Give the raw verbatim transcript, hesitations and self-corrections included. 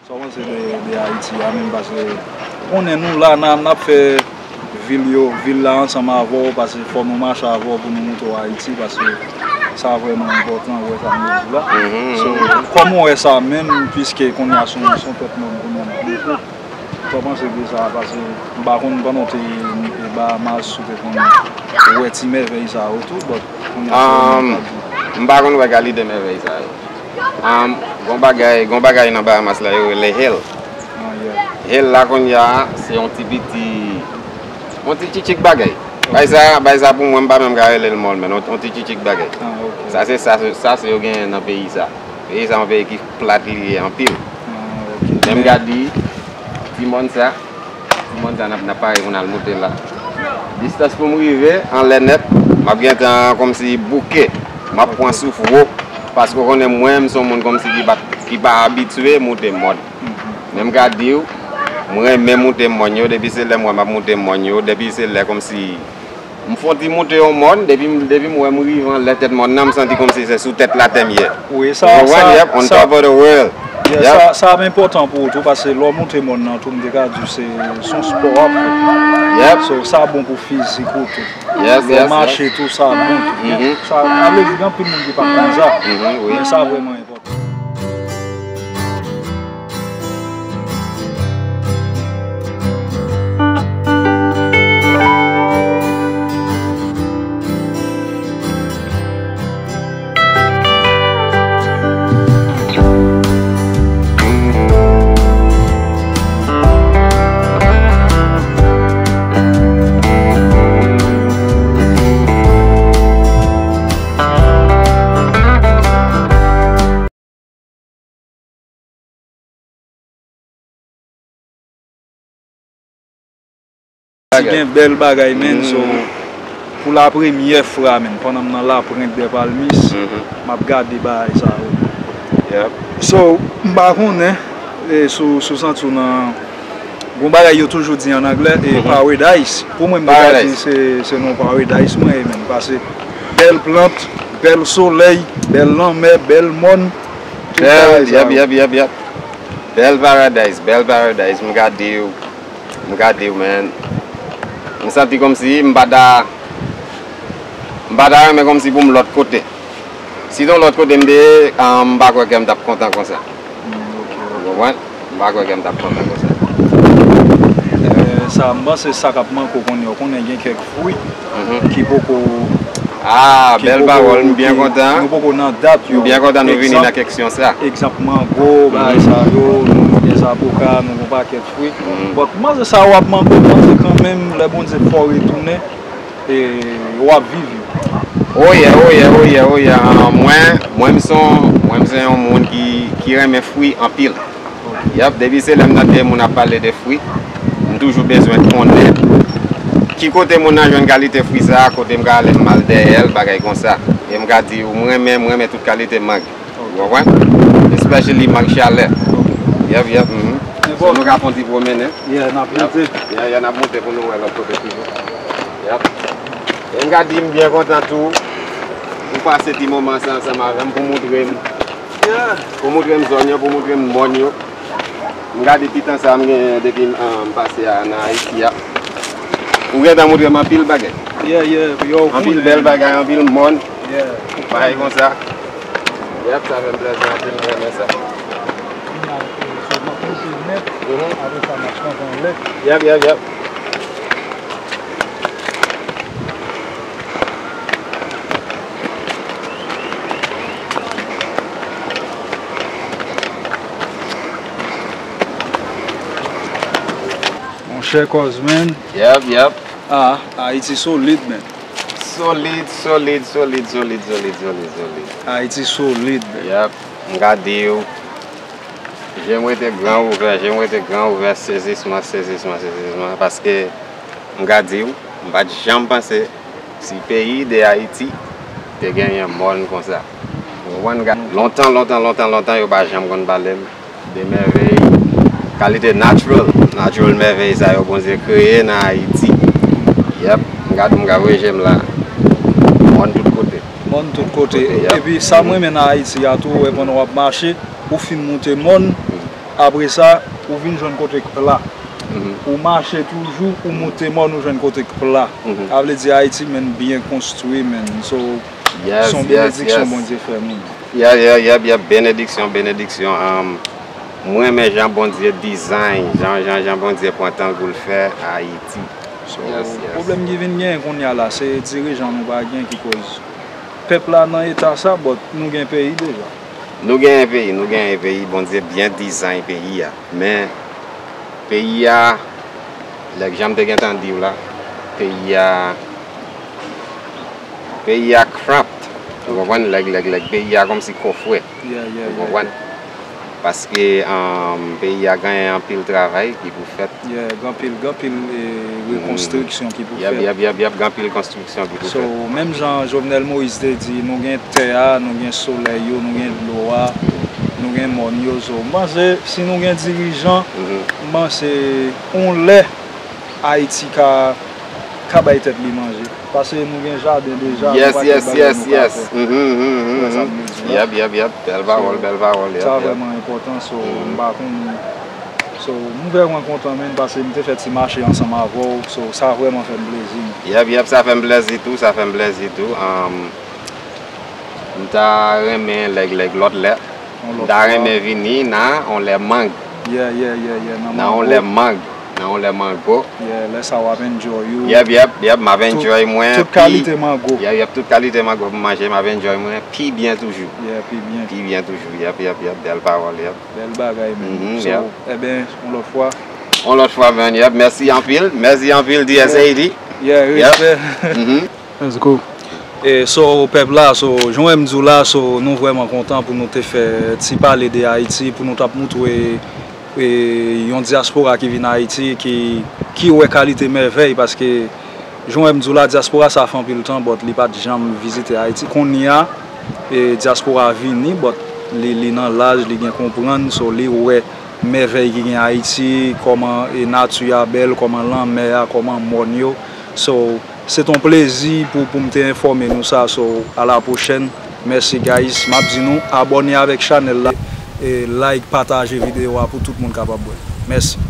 Sa w panse de, de Ayiti a menm? Paske konnen nou la, n a, n ap fè vil yo, vil la ansanm avè w, paske fò nou mache avè w pou nou montre w Ayiti, paske sa vrèman enpòtan, ou wè sa m di la. So, kòman w wè sa menm, piske kounye a se yon, se yon pèp nòb kounye a n ap montre? Sa w panse de sa? Paske m pa konn pandan w te Bahamas, ou te konn wè ti mèvèy sa yo tou, but kounye a se ou menm k ap di. M pa konn wè kalite mèvèy sa yo. Gon bagay, gon bagay nan Bahamas la yo rele hell. Hell la kounye a, se yon ti piti, yon ti tchitchik bagay. Bagay sa, bagay sa pou mwen, m pa menm ka rele l mòl, men yon, yon ti tchitchik bagay. Sa se, sa, sa se yo genyen nan peyi sa. Peyi sa yon peyi ki plat li ye anpil. Men m ka di, ti mòn sa, ti mòn sa n ap, n ap pare pou n al moute la. Distans pou m rive anlè nèt, m ap gentan kòmsi bouke. M ap pran souf wo, paske w konnen mwen, m se yon moun kòmsi ki pa, ki pa abitye moute mòn. Men m ka di w, m renmen moute mòn yo, depi se lè m wè m ap moute mòn yo, depi se lè kòmsi m fon ti moute yon mòn, depi m, depi m wè m rive anlè tèt mòn nan, m santi kòmsi se sou tèt latè m ye. Wi, sa, sa, yep, on top of the world. Yeah, sa, sa enpòtan pou ou tou, paske lè w moute mòn nan tou, m te ka di w se, se yon spò w ap fè. Yep. So, sa bon pou fizik ou tou. Yes, yes, yes. Lè w mache tou, sa bon tou. Sa, sa vle di, gen anpil moun ki pa konn sa. Men sa vrèman enpòtan. Ti gen bèl bagay, man. So, pou la premyè fwa, man, pandan m nan Laprent dè Palmis, m ap gade bagay sa yo. So, m pa konnen, e, si w, si w santi w nan Gon bagay yo toujou di an anglè, e, paradise. Pou mwen, m te ka di se, se non paradise mwen ye, man. Paske bèl plant, bèl solèy, bèl lanmè, bèl mòn, tout bagay sa yo. Yep, yep, yep, yep. Bèl paradise, bèl paradise. M ka di w, m ka di w, man. M santi kòmsi m pa ta, m pa ta renmen kòmsi pou m lòt kote. Si t on lòt kote m te ye, ah, m pa kwè kè m t ap kontan konsa. Ou konprann? M pa kwè kè m t ap kontan konsa. Eh, sa, m panse sa k ap manke w konnen, ou konnen gen kèk fwi ki poko, ah, bèl pawòl, m byen kontan. Yo poko nan dat yo. M byen kontan nou vini nan kesyon sa. Egzanp, mango, bagay sa yo, nou gen zaboka, nou gen yon pakèt fwi. But m panse sa w ap manke, m panse kanmenm, lè Bondye fè w retounen, e w ap viv yo. Oh yeah, oh yeah, oh yeah, oh yeah. Ah, mwen, mwen m se yon, mwen m se yon moun ki, ki renmen fwi anpil. Yep, depi se lè m tande moun ap pale de fwi, m toujou bezwen konnen ki kote moun nan jwenn kalite fwi sa, kote m ka ale m al dèyè l, bagay konsa. E m ka di w, m renmen, m renmen tout kalite mang. Ou konprann? Especially mang chalè. Yep, yep, mhm. So, nou ka fè yon ti pwomennen. Yeah, n ap monte. Yeah, yeah, n ap monte pou nou wè lòt kote toujou. Yep. E m ka di m byen kontan tou pou pase ti moman sa ansanm avè m, pou moutre m. Yeah. Pou moutre m zòn yo, pou moutre m mòn yo. M gade ti tan sa m genyen depi m, ah, m pase a nan Ayiti a. Ou gentan moutre m anpil bagay. Yeah, yeah, yo, anpil bèl bagay, anpil mòn. Yeah. Bagay konsa. Yep, sa fè m plèzi anpil, m renmen sa. Kounye a, eh, so, m ap monte nèt, mhm, apre sa, m ap kanpe anlè. Yep, yep, yep. Chè kòz, man. Yep, yep. Ah, Ayiti solid, man. Solid, solid, solid, solid, solid, solid, solid. Ayiti solid, man. Yep. M ka di w, je m rete gran ouvè, je m rete gran ouvè, sezisman, sezisman, sezisman, paske m ka di w, m pa t janm panse si peyi de Ayiti te genyen mòn konsa. Ou konprann? Lontan, lontan, lontan, lontan, yo pa janm konn pale m de mèvèy, kalite natural, natural mèvèy sa yo Bondye kreye nan Ayiti. Yep, m ka di w, m ka voye je m la. Mòn tout kote. Mòn tout kote. Epi sa m renmen nan Ayiti a tou, ou wè pandan w ap mache, ou fin moute mòn, apre sa, ou vin jwenn kote k pla. Ou mache toujou, ou moute mòn, ou jwenn kote k pla. Sa vle di Ayiti, man, byen konstwi, man. So, se yon benediksyon Bondye fè moun. Yeah, yeah, yeah, yeah, benediksyon, benediksyon. Um, mwen renmen jan Bondye design, jan, jan, jan Bondye pran tan l pou l fè Ayiti. So, pwoblèm ki vin genyen kounye a la, se dirijan nou pa gen ki koz pèp la nan eta sa, but nou gen peyi deja. Nou genyen peyi, nou genyen peyi, Bondye byen design peyi a. Men, peyi a, like jan m te gentan di w la, peyi a, peyi a cramped. Ou konprann? Like, like, like, peyi a kòmsi kofre. Ou konprann? Paske um, peyi a genyen anpil travay ki pou fèt. Yeah, gen anpil, gen anpil eh, rekonstriksyon ki pou Yap, fèt. yap, yap, yap, gen anpil konstriksyon ki pou So, fèt. Menm jan Jovenel Moïse te di, nou gen tè a, nou gen solèy yo, nou gen dlo a, nou gen mòn yo. So, m panse si nou gen dirijan, m panse yon lè Ayiti ka, ka bay tèt li manje. Paske nou gen jaden deja, nou Yes, pa yes, gen bagay yes, nou ka yes. fè. Mhm, mhm, Ou wè sa mhm. m vle di la? Yap, yap, yap. Bèl pawòl, bèl pawòl. Yap, Sa yap. Vrèman enpòtan, so m pa konn. So, m vrèman kontan, man, paske m te fè ti mache ansanm avè w. So, sa vrèman fè m plezi, man. Yap, yap, sa fè m plezi tou, sa fè m plezi tou. Um, m ta renmen lèg, lèg lòt lè. M ta renmen vini nan on lè mang. Yeah, yeah, yeah, yeah, nan Nan on mango. Lè mang. Nan on lè mango. Yeah, lè sa w ap enjoy ou. Yap, yap, yap, m ap enjoy mwen. Tout kalite mango. Yap, yap, tout kalite mango pou m manje, m ap enjoy mwen pi byen toujou. Yeah, pi byen. Pi byen toujou, yap, yap, yap, bèl pawòl, yap. Bèl bagay, man. Mhm, So, yap. Ebyen, yon lòt fwa. On lòt fwa, man, yap, mèsi anpil, mèsi anpil, D S A D. Yeah, Yap. Respè. Mhm. Let's go. E so, pèp la, so, jan w wè m di w la, so, nou vrèman kontan pou nou te fè ti pale de Ayiti, pou nou t ap moutre e, yon dyaspora ki vin Ayiti, ki, ki wè kalite mèvèy, paske, jan w wè m di w la, dyaspora sa fè anpil tan, but li pa t janm vizite Ayiti. Kounye a, e, dyaspora vini, but li, li nan laj, li gen konprann, so, li wè mèvèy ki gen Ayiti, kòman e nati a bèl, kòman lanmè a, kòman mòn yo. So, se t on plezi pou, pou m te enfòme nou sa. So, a la pwochèn. Mèsi, guys. M ap di nou, abòne avèk chanèl la. E like, pataje videyo a pou tout moun kapab wè. Mèsi.